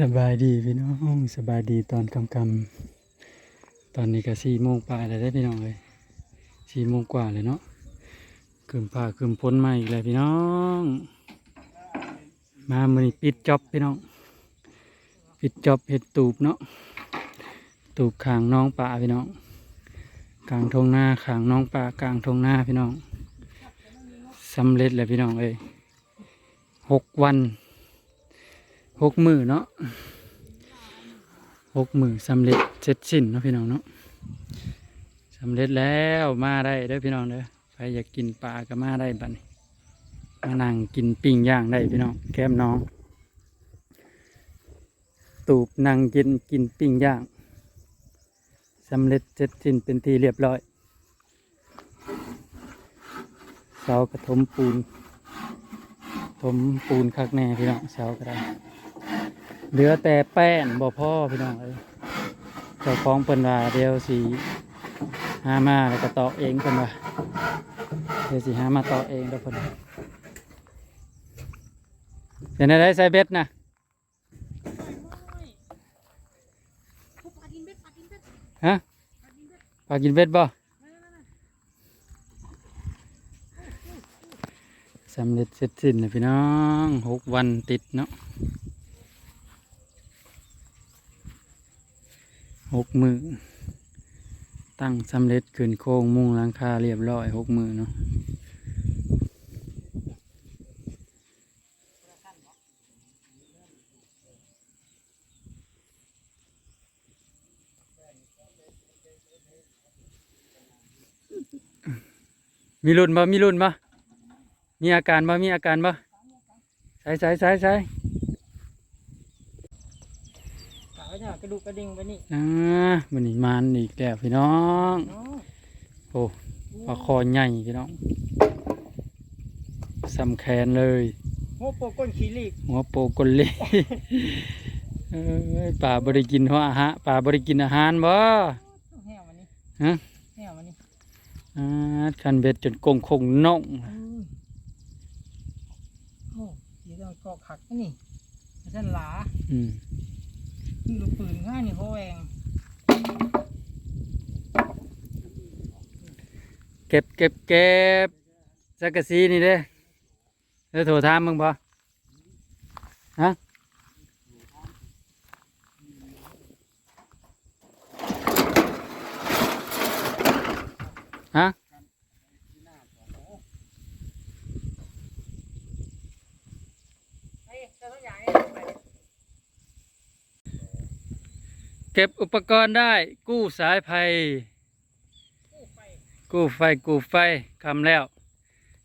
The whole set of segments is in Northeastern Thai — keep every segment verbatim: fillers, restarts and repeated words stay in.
สบายดีพี่น้อง สบายดีตอนค่ำๆ ตอนนี้ก็สี่โมงปลายแล้วเด้อพี่น้องเอ้ย สี่โมงกว่าเลยเนาะ ครึ้มฟ้าครึ้มฝนมาอีกแล้วพี่น้อง มามื้อนี้ปิดจ็อบพี่น้อง ปิดจ็อบเฮ็ดตูบเนาะ ตูบข้างหนองปลาพี่น้อง กลางทุ่งนา ข้างหนองปลา กลางทุ่งนาพี่น้อง สำเร็จแล้วพี่น้องเอ้ย หกวัน หกมื้อเนาะ หกมื้อสำเร็จเสร็จสิ้นเนาะพี่น้องเนาะ สำเร็จแล้ว มาได้เด้อพี่น้องเด้อ ใครอยากกินปลาก็มาได้บัดนี้ มานั่งกินปิ้งย่างได้พี่น้อง แคมป์หนอง ตูบนั่งกิน กินปิ้งย่าง สำเร็จเสร็จสิ้นเป็นที่เรียบร้อย เสาก็ถมปูน ถมปูนคักแน่พี่น้อง เสาก็ได้ เหลือแต่แป้นบ่พอพี่น้องเอ้ย เจ้าของเพิ่นว่าเดี๋ยวสิหามาแล้วก็ตอกเองเพิ่นว่า เดี๋ยวสิหามาตอกเองเด้อเพิ่นว่า เป็นอะไรใส่เบ็ดนะ ฮะ ปลากินเบ็ดบ่ สำเร็จเสร็จสิ้นเลยพี่น้อง หกวันติดเนาะ หกมื้อ ตั้งสำเร็จขึ้นโครงมุงหลังคาเรียบร้อย หกมื้อเนาะ มีลุ้นบ่ มีลุ้นบ่ มีอาการบ่ มีอาการบ่ ใส่ ใส่ ใส่ ใส่ ขาเนี่ยกระดูกกระดิ่งไปนี่ อ่า มื้อนี้หมานอีกแล้วพี่น้อง น้อง โอ้ ปลาคอใหญ่พี่น้อง ส่ำแขนเลย หัวโปกก้นขี้ลีก หัวโปกก้นลีก เอ้ย ปลาบ่ได้กินหัวอาหาร ปลาบ่ได้กินอาหารบ่ แห้วมันนี่ ฮะ แห้วมันนี่ อ่า คันเบ็ดจนกงคงน่อง อืม โอ้ เดี๋ยวต้องเกาะขักนี่ ท่านหลา อืม ลูกปืนง่ายนี่เขาแหวง เก็บ เก็บ เก็บ สังกะสีนี่เด้ แล้วโทรถามมึงบ่ ฮะ ฮะ เก็บอุปกรณ์ได้ กู้สายไฟ กู้ไฟ กู้ไฟ ค่ำแล้ว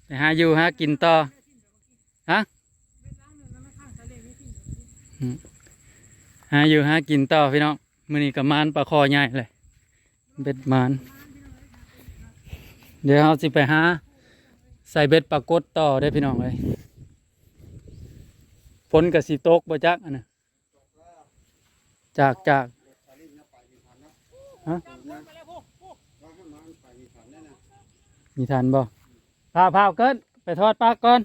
ไปหาอยู่หากินต่อ ฮะ อืม หาอยู่หากินต่อพี่น้อง มื้อนี้ก็หมานปลาคอใหญ่เลย เบ็ดหมาน เดี๋ยวเราสิไปหา ใส่เบ็ดปลากดต่อเด้อพี่น้องเอ้ย ฝนก็สิตกบ่จักอันน่ะ จาก จาก ฮะ มีทันบ่ พา พาเกิน ไปทอดปลาก่อน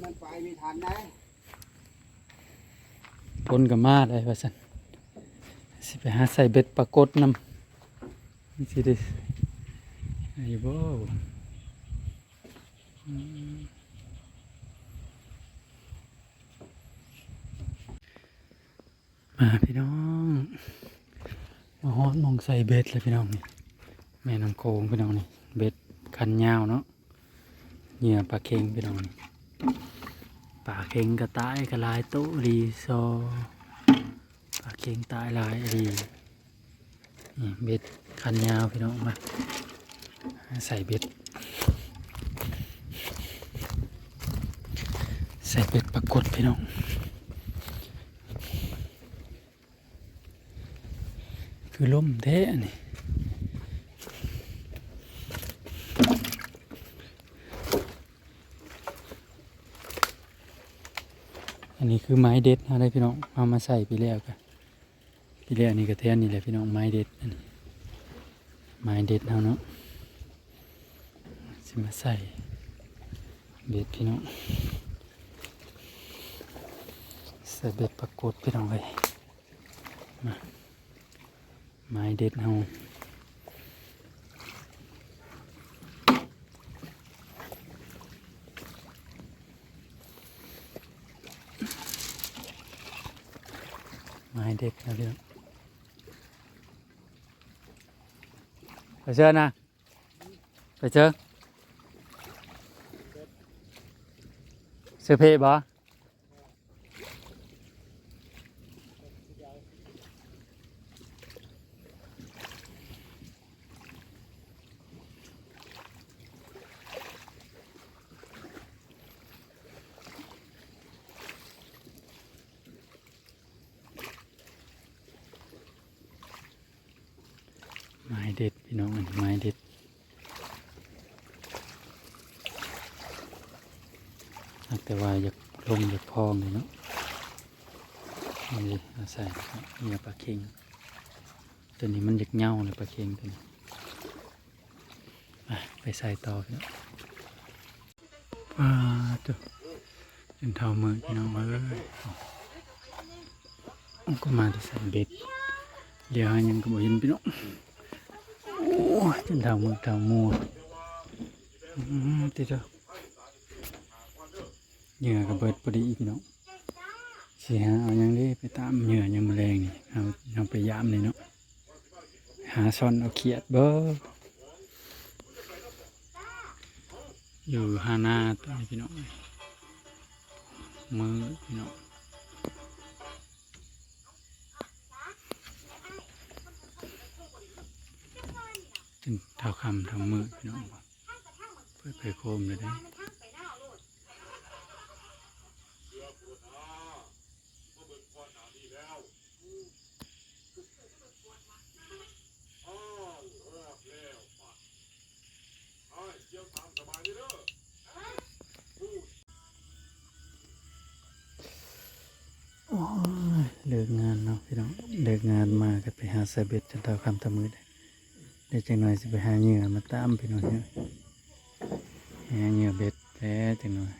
มันไปมีทันได้ ฝนก็มาเลยว่าซั่น สิไปหาใส่เบ็ดปลากดนำ มันสิได้ ไอ้บ่ อืม มาพี่น้อง มาฮอดหม่องใส่เบ็ดเลยพี่น้องนี่ แม่น้ำโขงพี่น้องนี่ เบ็ดคันยาวเนาะ เหยื่อปลาเข็งพี่น้องนี่ ปลาเข็งก็ตายก็หลายโตอีหลีซอ ปลาเข็งตายหลายอีหลี นี่เบ็ดคันยาวพี่น้องมา ใส่เบ็ด ใส่เบ็ดปลากดพี่น้อง คือล่มแท้อันนี้ อันนี้คือไม้เด็ดเฮาได้พี่น้อง เอามาใส่ปีแล้วกะ ปีแล้วนี่ก็แถวนี้แหละพี่น้อง ไม้เด็ดอันนี้ ไม้เด็ดเฮาเนาะ สิมาใส่เบ็ดพี่น้อง ใส่เบ็ดปรากฏพี่น้องเอ้ย มา หมายเด็ดเฮา หมายเด็ดนะพี่น้อง ไปเชิญนะ ไปเชิญ เสื้อเพบ่ หมายเด็ดพี่น้อง อันนี้หมายเด็ด หากแต่ว่าอยากลงอยากพองเลยเนาะ นี่เอาใส่เหยื่อปลาเค็ง ตัวนี้มันอยากเหย้าเลยปลาเค็งตัวนี้ อ่ะ ไปใส่ต่อพี่น้อง อ่า ตัว จนเท่ามือพี่น้องเอ้ย เอา เอาก็มาที่ใส่เบ็ด เดี๋ยวหายังก็บ่เห็นพี่น้อง โอ้ย จนเท่ามือเท่ามัว อืม ติดเด้อ เหยื่อก็เบิดพอดีพี่น้อง สิหาเอาหยังเด้ไปตามเหยื่อยามมื้อแลงนี่ เอา เอาไปยามนี่เนาะ หาซ่อนเอาเขียดบ่ อยู่หาหน้าตัวนี้พี่น้อง มือพี่น้อง จนเท่าค่ำเท่ามืดพี่น้อง เปิดไฟโคมเลยเด้อ โอ้ย เลิกงานเนาะพี่น้อง เลิกงานมาก็ไปหาใส่เบ็ดจนเท่าค่ำเท่ามืด เดี๋ยวจักหน่อยสิไปหาเหยื่อมาตามพี่น้องเนาะ หาเหยื่อเบ็ดแท้จักหน่อย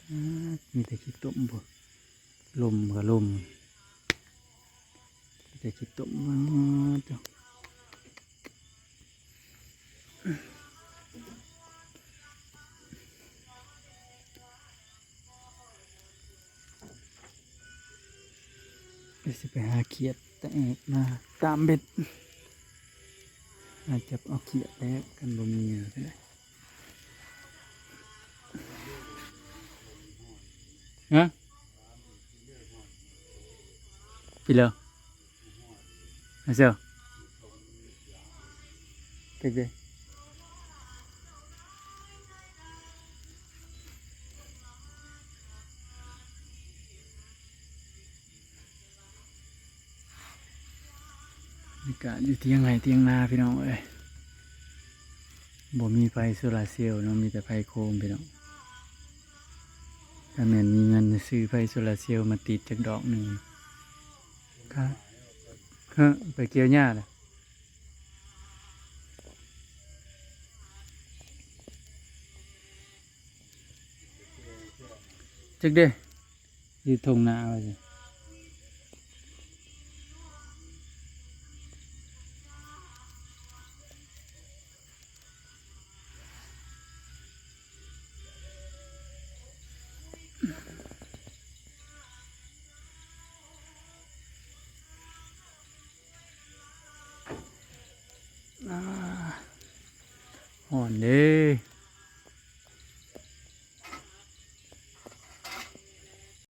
อ่า มีแต่ขี้ตมบ่ ลมก็ลม มีแต่ขี้ตม ว้าว เจ้า เดี๋ยวสิไปหาเขียดแต่แอบมาตามเบ็ด อาจจะเอาเขียดแล้วกันบ่มีอะไรก็ได้ ฮะ พี่เหรอ มาเชียว เด็กๆ บรรยากาศอยู่เถียงไร่เถียงนาพี่น้องเอ้ย บ่มีไฟโซลาร์เซลล์เนาะ มีแต่ไฟโคมพี่น้อง ถ้าแม่นมีเงินซื้อไฟโซลาร์เซลล์มาติดจักดอกหนึ่ง ครับ เฮ้อ ไปเกี่ยวหญ้าล่ะ จักเด้ อยู่ทุ่งนาว่าสิ อ่า ฮ้อนเด้